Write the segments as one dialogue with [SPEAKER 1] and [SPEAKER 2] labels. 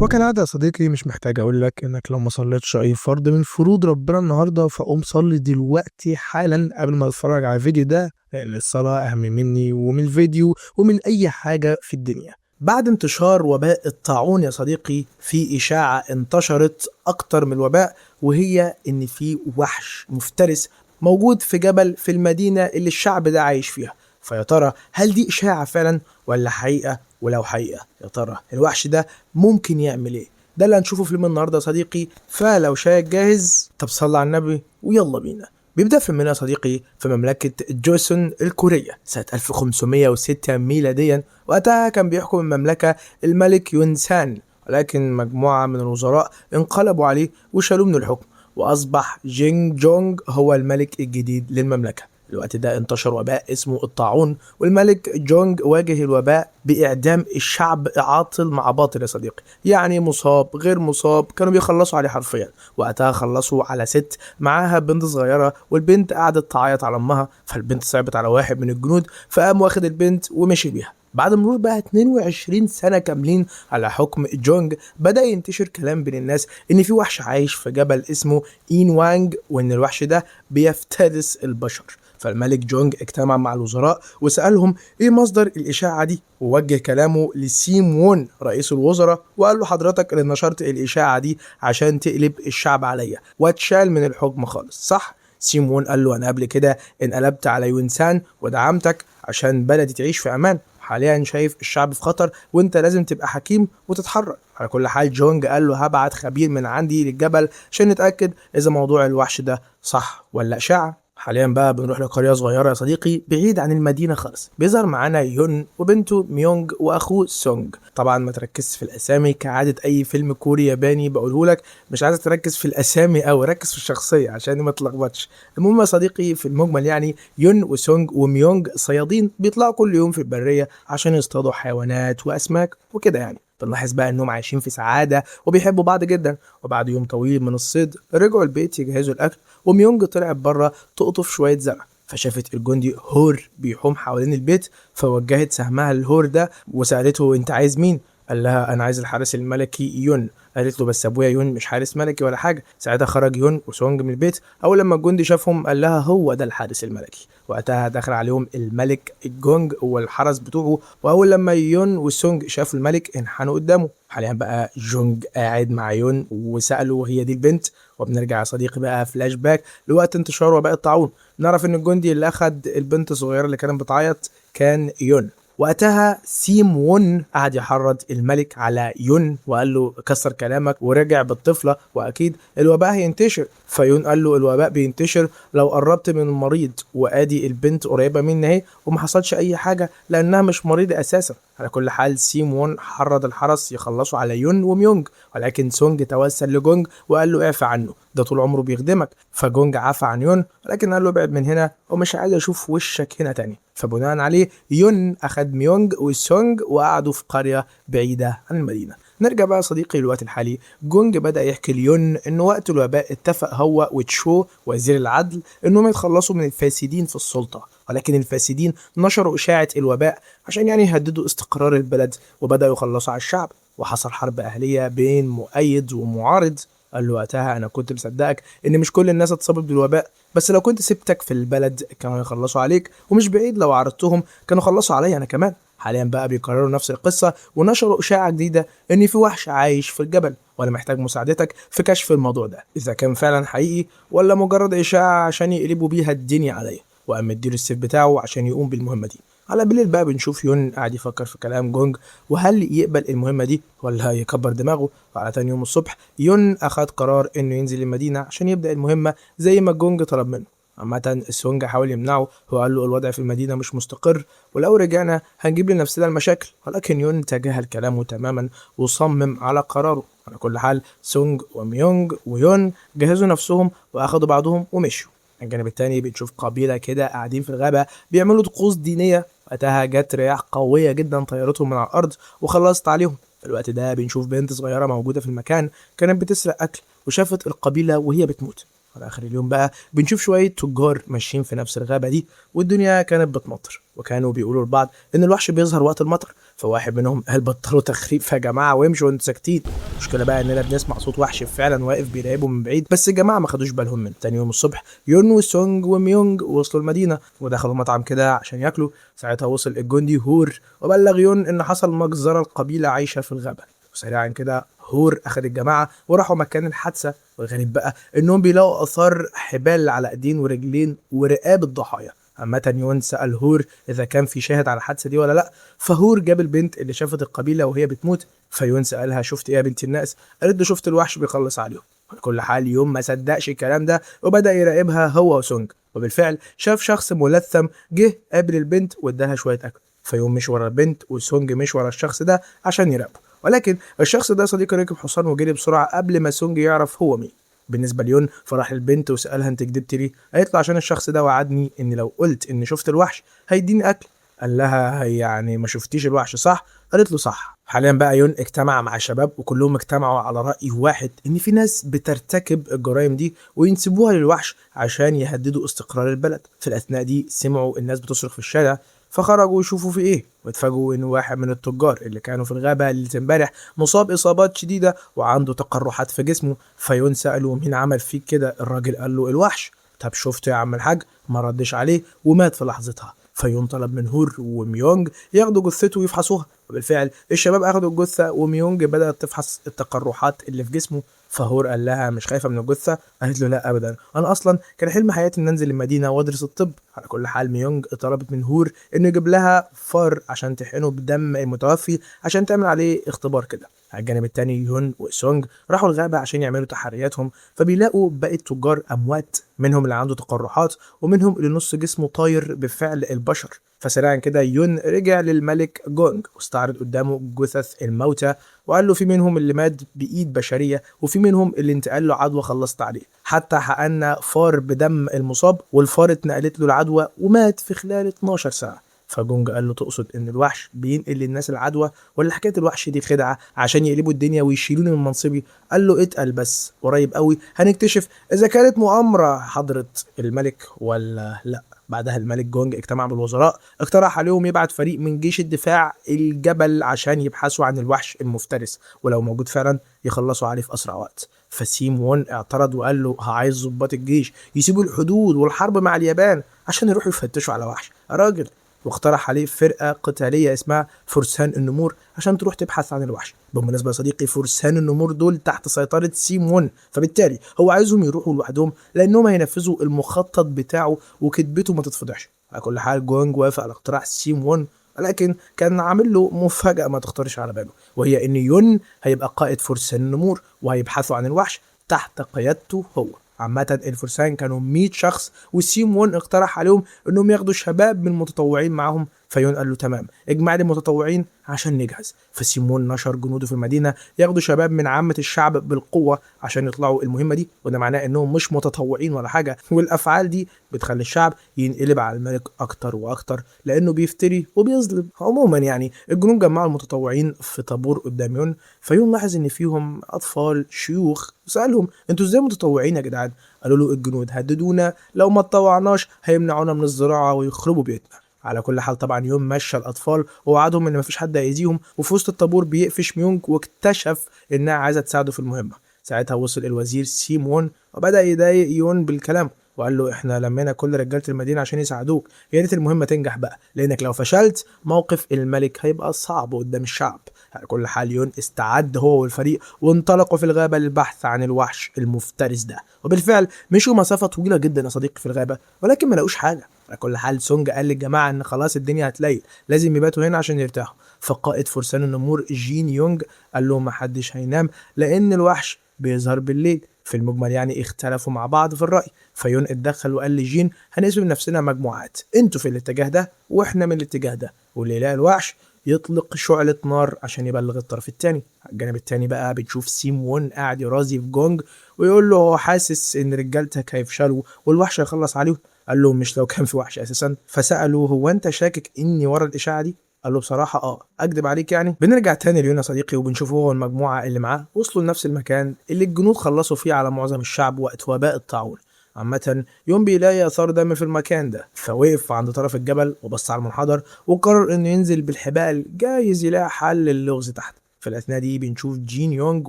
[SPEAKER 1] وكالعادة يا صديقي مش محتاج أقول لك إنك لو ما صليتش أي فرض من فروض ربنا النهاردة فقوم صلي دلوقتي حالا قبل ما تتفرج على الفيديو ده، لأن الصلاة أهم مني ومن الفيديو ومن أي حاجة في الدنيا.
[SPEAKER 2] بعد انتشار وباء الطاعون يا صديقي في إشاعة انتشرت أكتر من الوباء، وهي إن في وحش مفترس موجود في جبل في المدينة اللي الشعب ده عايش فيها. فيا ترى هل دي إشاعة فعلا ولا حقيقة؟ ولو حقيقة يا ترى الوحش ده ممكن يعمل إيه؟ ده اللي هنشوفه في فيلم النهارده يا صديقي. فلو شايك جاهز طب صلي على النبي ويلا بينا. بيبدأ فيلمنا يا صديقي في مملكة جوسون الكورية سنة 1506 ميلاديا. وقتها كان بيحكم المملكة الملك يونسان، ولكن مجموعة من الوزراء انقلبوا عليه وشالوه من الحكم، وأصبح جينج جونج هو الملك الجديد للمملكة. الوقت ده انتشر وباء اسمه الطاعون، والملك جونج واجه الوباء بإعدام الشعب عاطل مع باطل يا صديقي، يعني مصاب غير مصاب كانوا بيخلصوا عليه حرفيا. وقتها خلصوا على ست معاها بنت صغيرة، والبنت قعدت تعيط على أمها، فالبنت صعبت على واحد من الجنود فقام واخد البنت ومشي بيها. بعد مرور بقى 22 سنة كاملين على حكم جونج، بدأ ينتشر كلام بين الناس إن في وحش عايش في جبل اسمه إين وانج، وإن الوحش ده بيفترس البشر. فالملك جونج اجتمع مع الوزراء وسألهم إيه مصدر الإشاعة دي، ووجه كلامه لسيم وون رئيس الوزراء وقال له حضرتك اللي نشرت الإشاعة دي عشان تقلب الشعب عليا واتشال من الحكم خالص، صح؟ سيم وون قال له أنا قبل كده انقلبت على يونسان ودعمتك عشان بلدي تعيش في أمان، حاليا شايف الشعب في خطر وانت لازم تبقى حكيم وتتحرك. على كل حال جونج قال له هبعت خبير من عندي للجبل عشان نتأكد إذا موضوع الوحش ده صح ولا إشاعة. حاليا بقى بنروح لقرية صغيرة يا صديقي بعيد عن المدينة خالص. بيظهر معانا يون وبنته ميونج واخوه سونج. طبعا ما تركزش في الاسامي كعادة اي فيلم كوري ياباني بقوله لك، مش عايز تركز في الاسامي او ركز في الشخصية عشان ما تلخبطش. المهم يا صديقي في المجمل يعني يون وسونج وميونج صيادين بيطلعوا كل يوم في البرية عشان يصطادوا حيوانات واسماك وكده يعني. بنلاحظ بقى انهم عايشين في سعادة وبيحبوا بعض جدا. وبعد يوم طويل من الصيد رجعوا البيت يجهزوا الاكل، وميونج طلعت بره تقطف شوية زرع، فشافت الجندي هور بيحوم حوالين البيت، فوجهت سهمها للهور ده وسألته انت عايز مين؟ قال لها انا عايز الحارس الملكي يون. قالت له بس ابويا يون مش حارس ملكي ولا حاجة. ساعتها خرج يون وسونج من البيت. اول لما الجندي شافهم قال لها هو ده الحارس الملكي. وقتها دخل عليهم الملك الجونج والحرس بتوعه، واول لما يون وسونج شافوا الملك انحنوا قدامه. حاليا بقى جونج قاعد مع يون وسأله هي دي البنت. وبنرجع يا صديقي بقى فلاش باك لوقت انتشار وباء الطاعون. نعرف ان الجندي اللي اخد البنت الصغيرة اللي كانت بتعيط كان يون. وقتها سيم وون قعد يحرض الملك على يون وقال له كسر كلامك ورجع بالطفلة وأكيد الوباء هينتشر. فيون قال له الوباء بينتشر لو قربت من المريض، وادي البنت قريبة مني اهي وما حصلش أي حاجة لأنها مش مريضة أساسا. على كل حال سيم وون حرض الحرس يخلصوا على يون وميونج، ولكن سونج توسل لجونج وقال له اعفى عنه، ده طول عمره بيخدمك. فجونج عفى عن يون ولكن قال له ابعد من هنا ومش عايز اشوف وشك هنا تاني. فبناء عليه يون اخد ميونج وسونج وقعدوا في قرية بعيدة عن المدينة. نرجع بقى يا صديقي للوقت الحالي. جونج بدأ يحكي ليون ان وقت الوباء اتفق هو وتشو وزير العدل انهم يتخلصوا من الفاسدين في السلطة، ولكن الفاسدين نشروا إشاعة الوباء عشان يعني يهددوا استقرار البلد وبدأوا يخلصوا على الشعب، وحصل حرب أهلية بين مؤيد ومعارض. قال له وقتها أنا كنت مصدقك إن مش كل الناس اتصابت بالوباء، بس لو كنت سبتك في البلد كانوا يخلصوا عليك، ومش بعيد لو عرضتهم كانوا خلصوا عليا أنا كمان. حاليا بقى بيكرروا نفس القصة ونشروا إشاعة جديدة إن في وحش عايش في الجبل، وأنا محتاج مساعدتك في كشف الموضوع ده إذا كان فعلا حقيقي ولا مجرد إشاعة عشان يقلبوا بيها الدنيا عليا. وقام مديله السيف بتاعه عشان يقوم بالمهمة دي. على بالليل بقى بنشوف يون قاعد يفكر في كلام جونج وهل يقبل المهمة دي ولا يكبر دماغه. وعلى تاني يوم الصبح يون أخد قرار إنه ينزل المدينة عشان يبدأ المهمة زي ما جونج طلب منه. عامة سونج حاول يمنعه وقال له الوضع في المدينة مش مستقر ولو رجعنا هنجيب لنفسنا المشاكل، ولكن يون تجاهل كلامه تماما وصمم على قراره. على كل حال سونج وميونج ويون جهزوا نفسهم وأخدوا بعضهم ومشوا. الجانب التاني بنشوف قبيلة كده قاعدين في الغابة بيعملوا طقوس دينية. وقتها جت رياح قوية جدا طيرتهم من على الأرض وخلصت عليهم. في الوقت ده بنشوف بنت صغيرة موجودة في المكان كانت بتسرق أكل وشافت القبيلة وهي بتموت. على اخر اليوم بقى بنشوف شوية تجار ماشيين في نفس الغابة دي، والدنيا كانت بتمطر، وكانوا بيقولوا لبعض ان الوحش بيظهر وقت المطر. فواحد منهم قال بطلوا تخريف يا جماعة وامشوا وانتوا ساكتين. المشكلة بقى اننا بنسمع صوت وحش فعلا واقف بيراقبهم من بعيد، بس الجماعة ما خدوش بالهم منه. تاني يوم الصبح يون وسونج وميونج وصلوا المدينة ودخلوا مطعم كده عشان ياكلوا. ساعتها وصل الجندي هور وبلغ يون ان حصل مجزرة القبيلة عايشه في الغابة. وسريعا كده هور اخد الجماعة وراحوا مكان الحادثة، والغريب بقى انهم بيلاقوا اثار حبال على ايدين ورجلين ورقاب الضحايا. عامة يون سأل هور إذا كان في شاهد على الحادثة دي ولا لأ، فهور جاب البنت اللي شافت القبيلة وهي بتموت. فيون سألها شفت إيه يا بنت الناس؟ قالت له شفت الوحش بيخلص عليهم. على كل حال يون ما صدقش الكلام ده وبدأ يراقبها هو وسونج، وبالفعل شاف شخص ملثم جه قابل البنت واداها شوية أكل. فيون مشي ورا البنت وسونج مشي ورا الشخص ده عشان يراقبه، ولكن الشخص ده صديقي ركب حصان وجري بسرعة قبل ما سونج يعرف هو مين. بالنسبة ليون فراح للبنت وسألها انت كدبت ليه؟ قالت له عشان الشخص ده وعدني ان لو قلت ان شفت الوحش هيديني اكل. قال لها يعني ما شفتيش الوحش صح؟ قالت له صح. حاليا بقى يون اجتمع مع شباب وكلهم اجتمعوا على رأي واحد ان في ناس بترتكب الجرائم دي وينسبوها للوحش عشان يهددوا استقرار البلد. في الاثناء دي سمعوا الناس بتصرخ في الشارع، فخرجوا يشوفوا في ايه، واتفاجئوا ان واحد من التجار اللي كانوا في الغابة اللي امبارح مصاب اصابات شديدة وعنده تقرحات في جسمه. فيون ساله مين عمل فيك كده؟ الراجل قال له الوحش. طب شفته يا عم الحاج؟ ما ردش عليه ومات في لحظتها. فيون طلب من هور وميونج ياخدوا جثته ويفحصوها، وبالفعل الشباب اخدوا الجثة وميونج بدات تفحص التقرحات اللي في جسمه. فهور قال لها مش خايفة من الجثة؟ قالت له لا ابدا، انا اصلا كان حلم حياتي ان انزل المدينة وادرس الطب. على كل حال ميونج طلبت من هور انه يجيب لها فار عشان تحقنه بدم المتوفي عشان تعمل عليه اختبار كده. على الجانب التاني يون وسونج راحوا الغابة عشان يعملوا تحرياتهم، فبيلاقوا باقي التجار اموات، منهم اللي عنده تقرحات ومنهم اللي نص جسمه طاير بفعل البشر. فسريعا كده يون رجع للملك جونج واستعرض قدامه جثث الموتى وقال له في منهم اللي مات بايد بشرية وفي منهم اللي انتقل له عدوى خلصت عليه، حتى حقنا فار بدم المصاب والفار اتنقلت له العدوى ومات في خلال 12 ساعة. فجونج قال له تقصد ان الوحش بينقل للناس العدوى ولا حكاية الوحش دي خدعه عشان يقلبوا الدنيا ويشيلوني من منصبي؟ قال له اتقل بس، قريب قوي هنكتشف اذا كانت مؤامرة حضره الملك ولا لا. بعدها الملك جونج اجتمع بالوزراء، اقترح عليهم يبعت فريق من جيش الدفاع الجبل عشان يبحثوا عن الوحش المفترس، ولو موجود فعلا يخلصوا عليه في اسرع وقت. فسيم وون اعترض وقال له عايز ضباط الجيش يسيبوا الحدود والحرب مع اليابان عشان يروحوا يفتشوا على وحش يا راجل. واقترح عليه فرقة قتالية اسمها فرسان النمور عشان تروح تبحث عن الوحش. بالمناسبة يا صديقي فرسان النمور دول تحت سيطرة سيمون، فبالتالي هو عايزهم يروحوا لوحدهم لأنهم هينفذوا المخطط بتاعه وكذبته ما تتفضحش. على كل حال جونج وافق على اقتراح سيمون، ولكن كان عامل له مفاجأة ما تخطرش على باله، وهي إن يون هيبقى قائد فرسان النمور وهيبحثوا عن الوحش تحت قيادته هو. عامة الفرسان كانوا 100 شخص، وسيمون اقترح عليهم انهم ياخدوا شباب من المتطوعين معاهم. فيون قال له تمام اجمع لي متطوعين عشان نجهز. فسيمون نشر جنوده في المدينة ياخدوا شباب من عامة الشعب بالقوة عشان يطلعوا المهمة دي، وده معناه انهم مش متطوعين ولا حاجة، والافعال دي بتخلي الشعب ينقلب على الملك اكتر واكتر لانه بيفتري وبيظلم. عموما يعني الجنود جمعوا المتطوعين في طابور قدام يون، فيون لاحظ ان فيهم اطفال شيوخ، وسالهم انتوا ازاي متطوعين يا جدعان؟ قالوا له الجنود هددونا لو ما اتطوعناش هيمنعونا من الزراعة ويخربوا بيوتنا. على كل حال طبعا يوم مشى الاطفال ووعدهم ان مفيش حد هيأذيهم، وفي وسط الطابور بيقفش ميونج واكتشف انها عايزه تساعده في المهمة. ساعتها وصل الوزير سيمون وبدا يضايق يون بالكلام وقال له احنا لمينا كل رجاله المدينة عشان يساعدوك، يا ريت المهمة تنجح بقى، لانك لو فشلت موقف الملك هيبقى صعب قدام الشعب. على كل حال يون استعد هو والفريق وانطلقوا في الغابة للبحث عن الوحش المفترس ده، وبالفعل مشوا مسافة طويلة جدا يا صديقي في الغابة ولكن ما لقوش حاجة. على كل حال سونج قال للجماعة ان خلاص الدنيا هتليل، لازم يباتوا هنا عشان يرتاحوا. فقائد فرسان النمور جين يونج قال لهم محدش هينام لان الوحش بيظهر بالليل. في المجمل يعني اختلفوا مع بعض في الرأي، فيون اتدخل وقال لجين هنقسم نفسنا مجموعات، انتوا في الاتجاه ده واحنا من الاتجاه ده، واللي يلاقي الوحش يطلق شعلة نار عشان يبلغ الطرف التاني. على الجانب التاني بقى بنشوف سيمون قاعد يرازي في جونج ويقول له هو حاسس ان رجالتك هيفشلوا والوحش هيخلص عليهم. قال له مش لو كان في وحش اساسا. فسأله هو انت شاكك اني ورا الاشاعة دي؟ قال له بصراحة اكدب عليك يعني. بنرجع تاني ليون يا صديقي، وبنشوفه هو والمجموعة اللي معاه وصلوا لنفس المكان اللي الجنود خلصوا فيه على معظم الشعب وقت وباء الطاعون. عامة يوم بيلاقي آثار دم في المكان ده، فوقف عند طرف الجبل وبص على المنحدر وقرر انه ينزل بالحبال، جايز يلاقي حل للغز تحت. في الاثناء دي بنشوف جين يونج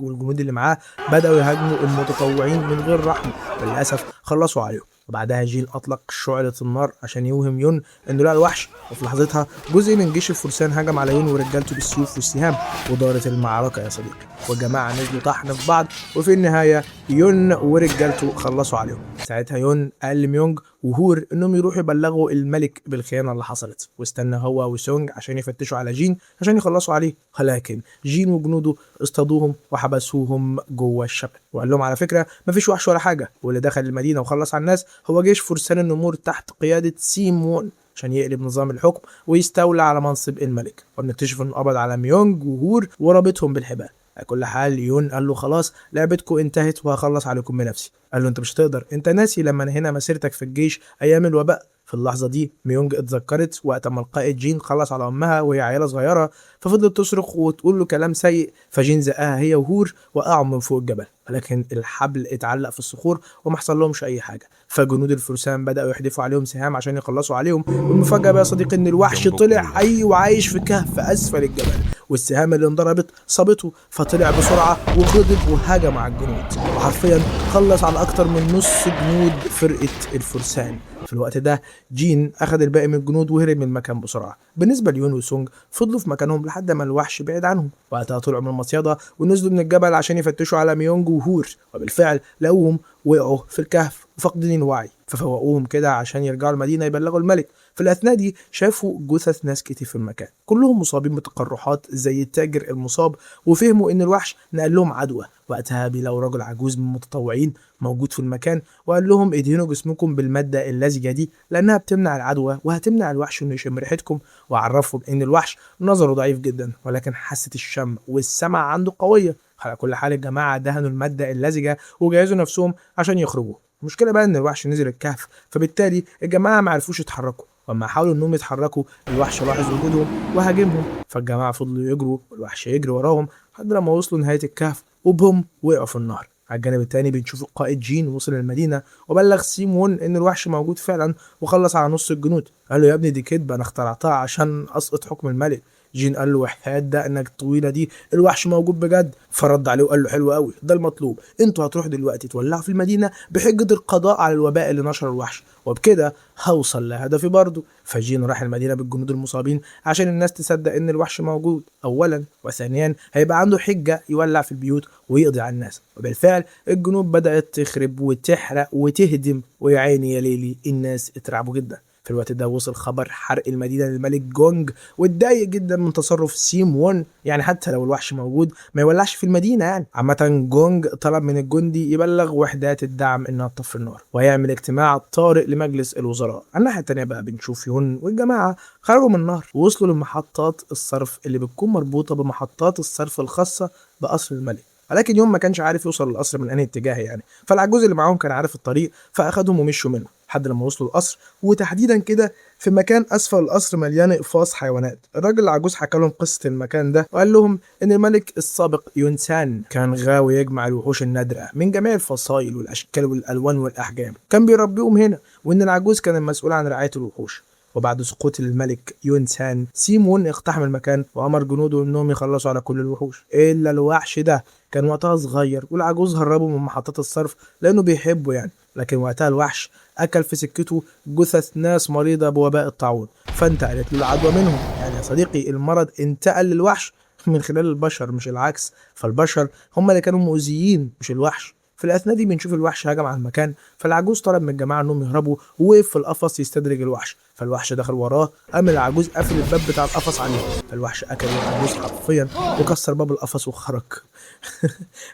[SPEAKER 2] والجنود اللي معاه بدأوا يهاجموا المتطوعين من غير رحمة، وللأسف خلصوا عليهم. وبعدها جين اطلق شعلة النار عشان يوهم يون انه لقى الوحش، وفي لحظتها جزء من جيش الفرسان هجم على يون ورجالته بالسيوف والسهام، ودارت المعركة يا صديقي، والجماعة نزلوا طحن في بعض، وفي النهاية يون ورجالته خلصوا عليهم. ساعتها يون قال لميونج وهور انهم يروحوا يبلغوا الملك بالخيانة اللي حصلت، واستنى هو وسونج عشان يفتشوا على جين عشان يخلصوا عليه، ولكن جين وجنوده اصطادوهم وحبسوهم جوه الشبكة، وقال لهم على فكرة مفيش وحش ولا حاجة، واللي دخل المدينة وخلص على الناس هو جيش فرسان النمور تحت قيادة سيمون عشان يقلب نظام الحكم ويستولى على منصب الملك. وبنكتشف انه قبض على ميونج وهور ورابطهم بالحبال. على كل حال يون قال له خلاص لعبتكم انتهت وهخلص عليكم بنفسي. قال له انت مش هتقدر، انت ناسي لما نهينا مسيرتك في الجيش ايام الوباء. في اللحظة دي ميونج اتذكرت وقت ما القائد جين خلص على امها وهي عيلة صغيرة، ففضلت تصرخ وتقول له كلام سيء، فجين زقها هي وهور وقعوا من فوق الجبل، ولكن الحبل اتعلق في الصخور وما حصل لهمش اي حاجة. فجنود الفرسان بدأوا يحدفوا عليهم سهام عشان يخلصوا عليهم. والمفاجأة بقى يا صديقي ان الوحش طلع حي وعايش في كهف اسفل الجبل، والسهام اللي انضربت صابته، فطلع بسرعة وغضب وهجم على الجنود، وحرفيا خلص على اكتر من نص جنود فرقة الفرسان. في الوقت ده جين اخذ الباقي من الجنود وهرب من المكان بسرعة. بالنسبة ليون وسونج فضلوا في مكانهم لحد ما الوحش بعد عنهم، وقتها طلعوا من المصيده ونزلوا من الجبل عشان يفتشوا على ميونج وهور، وبالفعل لقوهم وقعوا في الكهف وفاقدين الوعي، ففوقوهم كده عشان يرجعوا المدينة يبلغوا الملك. في الاثناء دي شافوا جثث ناس كتير في المكان، كلهم مصابين بتقرحات زي التاجر المصاب، وفهموا ان الوحش نقل لهم عدوى. وقتها بيلاقوا رجل عجوز من المتطوعين موجود في المكان، وقال لهم ادهنوا جسمكم بالماده اللزجه دي لانها بتمنع العدوى وهتمنع الوحش انه يشم ريحتكم. وعرفهم ان الوحش نظره ضعيف جدا، ولكن حاسه الشم والسمع عنده قوية. على كل حال الجماعة دهنوا المادة اللزجه وجهزوا نفسهم عشان يخرجوا. المشكلة بقى ان الوحش نزل الكهف، فبالتالي الجماعة ما عرفوش يتحركوا، واما حاولوا انهم يتحركوا الوحش لاحظ وجودهم وهاجمهم، فالجماعه فضلوا يجروا والوحش يجري وراهم لحد لما وصلوا نهاية الكهف وبهم وقعوا في النهر. على الجانب التاني بنشوف القائد جين وصل المدينة وبلغ سيمون ان الوحش موجود فعلا وخلص على نص الجنود. قال له يا ابني دي كدبه، انا اخترعتها عشان اسقط حكم الملك. جين قال له وحياة دقنك الطويلة دي الوحش موجود بجد. فرد عليه وقال له حلو قوي، ده المطلوب، انتوا هتروحوا دلوقتي تولعوا في المدينة بحجة القضاء على الوباء اللي نشر الوحش، وبكده هوصل لهدفي برضه. فجين راح المدينة بالجنود المصابين عشان الناس تصدق ان الوحش موجود اولا، وثانيا هيبقى عنده حجه يولع في البيوت ويقضي على الناس. وبالفعل الجنود بدات تخرب وتحرق وتهدم، ويا عيني يا ليلي الناس اترعبوا جدا. في الوقت ده وصل خبر حرق المدينة للملك جونج، واتضايق جدا من تصرف سيمون، يعني حتى لو الوحش موجود ما يولعش في المدينة يعني. عامة جونج طلب من الجندي يبلغ وحدات الدعم انها تطفي النار، وهيعمل اجتماع طارئ لمجلس الوزراء. على الناحية التانية بقى بنشوف يون والجماعة خرجوا من النهر ووصلوا لمحطات الصرف اللي بتكون مربوطة بمحطات الصرف الخاصة بقصر الملك، ولكن يوم ما كانش عارف يوصل للقصر من انهي اتجاه يعني، فالعجوز اللي معاهم كان عارف الطريق فاخدهم ومشوا منه لحد لما وصلوا القصر، وتحديدا كده في مكان اسفل القصر مليان اقفاص حيوانات. الراجل العجوز حكى لهم قصة المكان ده وقال لهم ان الملك السابق يونسان كان غاوي يجمع الوحوش النادرة من جميع الفصائل والاشكال والالوان والاحجام، كان بيربيهم هنا، وان العجوز كان المسؤول عن رعاية الوحوش. وبعد سقوط الملك يونسان سيمون اقتحم المكان وامر جنوده انهم يخلصوا على كل الوحوش الا الوحش ده. كان وقتها صغير والعجوز هربه من محطات الصرف لانه بيحبه يعني، لكن وقتها الوحش اكل في سكته جثث ناس مريضه بوباء الطاعون، فانتقلت له العدوى منهم. يعني يا صديقي المرض انتقل للوحش من خلال البشر مش العكس، فالبشر هم اللي كانوا مؤذيين مش الوحش. في الاثناء دي بنشوف الوحش هجم على المكان، فالعجوز طلب من الجماعة انهم يهربوا ووقف في القفص يستدرج الوحش، فالوحش دخل وراه، قام العجوز قفل الباب بتاع القفص عليه، فالوحش اكل العجوز حرفيا وكسر باب القفص وخرج.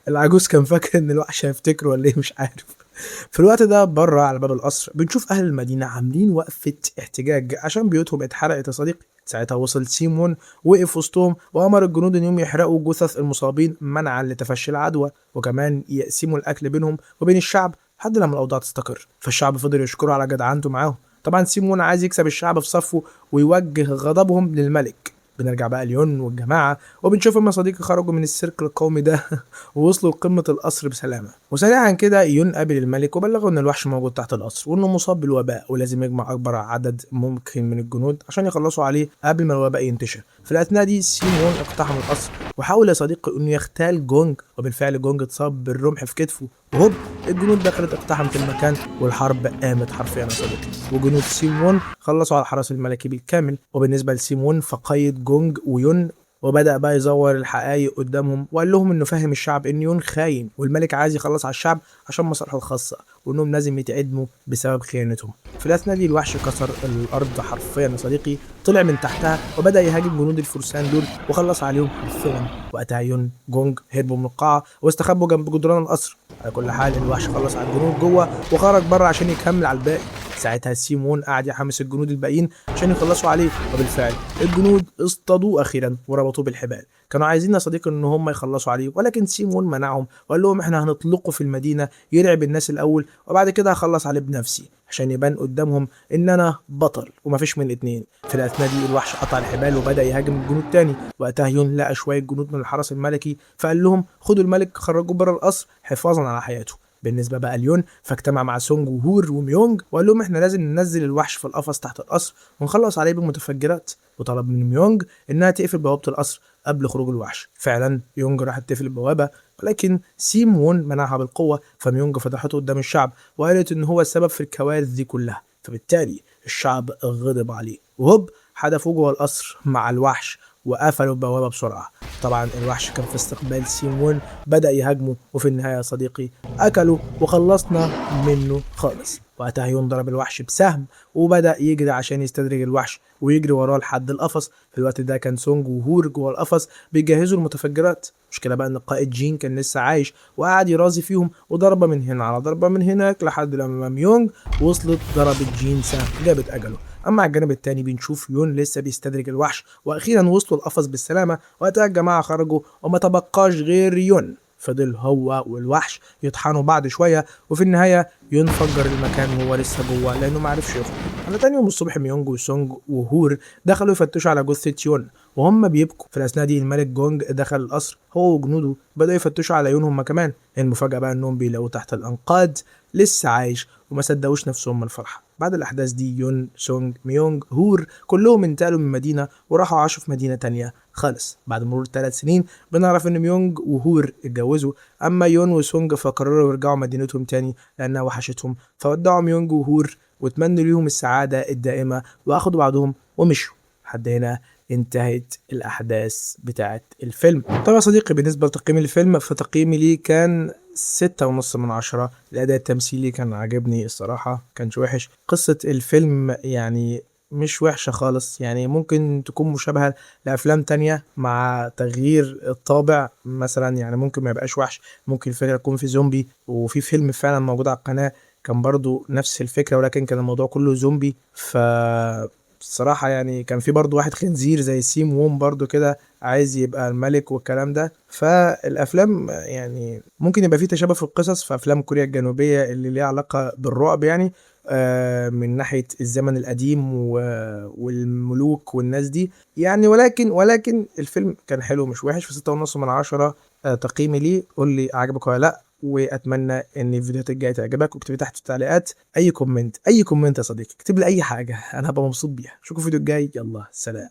[SPEAKER 2] العجوز كان فاكر ان الوحش هيفتكره ولا ايه مش عارف. في الوقت ده بره على باب القصر بنشوف اهل المدينة عاملين وقفه احتجاج عشان بيوتهم اتحرقت يا صديقي. ساعتها وصل سيمون وقف وسطهم وامر الجنود انهم يحرقوا جثث المصابين منعا لتفشي العدوى، وكمان يقسموا الاكل بينهم وبين الشعب لحد لما الاوضاع تستقر. فالشعب فضل يشكره على جدعنته معاهم. طبعا سيمون عايز يكسب الشعب في صفة ويوجه غضبهم للملك. بنرجع بقى ليون والجماعة وبنشوفهم يا صديقي خرجوا من السيرك القومي ده ووصلوا لقمة القصر بسلامه. وسريعا كده يون قابل الملك وبلغه ان الوحش موجود تحت القصر وانه مصاب بالوباء ولازم يجمع اكبر عدد ممكن من الجنود عشان يخلصوا عليه قبل ما الوباء ينتشر. في الاثناء دي سيمون اقتحم القصر وحاول يا صديقي انه يغتال جونج، وبالفعل جونج اتصاب بالرمح في كتفه، وهوب الجنود دخلت اقتحمت المكان والحرب قامت حرفيا يا صديقي. وجنود سيمون خلصوا على الحرس الملكي بالكامل. وبالنسبة لسيمون فقيد جونج ويون وبدأ بقى يزور الحقائق قدامهم وقال لهم انه فهم الشعب ان يون خاين والملك عايز يخلص على الشعب عشان مصالحه الخاصة وانهم لازم يتعدموا بسبب خيانتهم. في الاثناء دي الوحش كسر الارض حرفيا يا صديقي، طلع من تحتها وبدأ يهاجم جنود الفرسان دول وخلص عليهم حرفيا. وقتها يون جونج هربوا من القاعة واستخبوا جنب جدران القصر. على كل حال الوحش خلص على الجنود جوه وخرج بره عشان يكمل على الباقي. ساعتها سيمون قعد يحمس الجنود الباقيين عشان يخلصوا عليه، وبالفعل الجنود اصطادوه اخيرا وربطوه بالحبال. كانوا عايزين يا صديقي ان هم يخلصوا عليه، ولكن سيمون منعهم وقال لهم احنا هنطلقه في المدينة يرعب الناس الاول وبعد كده هخلص عليه بنفسي عشان يبان قدامهم ان انا بطل ومفيش من الاتنين. في الاثناء دي الوحش قطع الحبال وبدا يهاجم الجنود تاني. وقتها يون لقى شوية جنود من الحرس الملكي فقال لهم خدوا الملك خرجوه بره القصر حفاظا على حياته. بالنسبة بقى ليون فاجتمع مع سونج وهور وميونج وقال لهم احنا لازم ننزل الوحش في القفص تحت القصر ونخلص عليه بالمتفجرات، وطلب من ميونج انها تقفل بوابه القصر قبل خروج الوحش. فعلا يونج راحت تقفل البوابة، ولكن سيمون منعها بالقوة، فميونج فضحته قدام الشعب وقالت ان هو السبب في الكوارث دي كلها، فبالتالي الشعب غضب عليه وهوب حدفوه جوه القصر مع الوحش وقفلوا البوابة بسرعة. طبعا الوحش كان في استقبال سيمون، بدا يهاجمه وفي النهاية يا صديقي اكله وخلصنا منه خالص. وقتها يون ضرب الوحش بسهم وبدا يجري عشان يستدرج الوحش ويجري وراه لحد القفص. في الوقت ده كان سونج وهور جوه القفص بيجهزوا المتفجرات. المشكلة بقى ان القائد جين كان لسه عايش وقعد يرازي فيهم، وضربه من هنا على ضربه من هناك لحد لما ميونج وصلت ضربت جين سهم جابت اجله. اما على الجانب التاني بنشوف يون لسه بيستدرج الوحش، واخيرا وصلوا القفص بالسلامة. وقتها الجماعة خرجوا وما تبقاش غير يون، فضل هو والوحش يطحنوا بعض شوية، وفي النهاية يون فجر المكان وهو لسه جوه لانه ما عرفش يخرج. على تاني يوم الصبح ميونج وسونج وهور دخلوا يفتشوا على جثة يون وهم بيبكوا. في الاثناء دي الملك جونج دخل القصر هو وجنوده، بدأوا يفتشوا على يون هم كمان. المفاجاة بقى انهم بيلاقوه تحت الانقاض لسه عايش وما صدقوش نفسهم من الفرحة. بعد الاحداث دي يون سونج ميونج هور كلهم انتقلوا من مدينة وراحوا عاشوا في مدينة تانية خالص. بعد مرور 3 سنين بنعرف ان ميونج وهور اتجوزوا، اما يون وسونج فقرروا يرجعوا مدينتهم تاني لانها وحشتهم، فودعوا ميونج وهور واتمنوا ليهم السعادة الدائمة واخدوا بعضهم ومشوا. لحد هنا انتهت الاحداث بتاعت الفيلم. طبعا يا صديقي بالنسبة لتقييم الفيلم فتقييمي ليه كان 6.5 من 10. الاداء التمثيلي كان عاجبني الصراحة، كانش وحش. قصة الفيلم يعني مش وحشة خالص، يعني ممكن تكون مشابهة لأفلام تانية مع تغيير الطابع مثلا، يعني ممكن ما يبقاش وحش، ممكن الفكرة تكون في زومبي، وفي فيلم فعلا موجود على القناة كان برضو نفس الفكرة ولكن كان الموضوع كله زومبي. ف الصراحة يعني كان في برضو واحد خنزير زي سيم ووم برضو كده عايز يبقى الملك والكلام ده. فالافلام يعني ممكن يبقى في تشابه في القصص في افلام كوريا الجنوبية اللي ليها علاقة بالرعب، يعني من ناحية الزمن القديم والملوك والناس دي يعني، ولكن الفيلم كان حلو مش وحش. في 6.5 من 10 تقييمي ليه. قول لي عجبك ولا لا، واتمنى ان الفيديوهات الجاية تعجبك. واكتب لي تحت في التعليقات اي comment، اي comment يا صديقي، اكتب لي اي حاجة انا هبقى مبسوط بيها. اشوفكم في الفيديو الجاي، يلا سلام.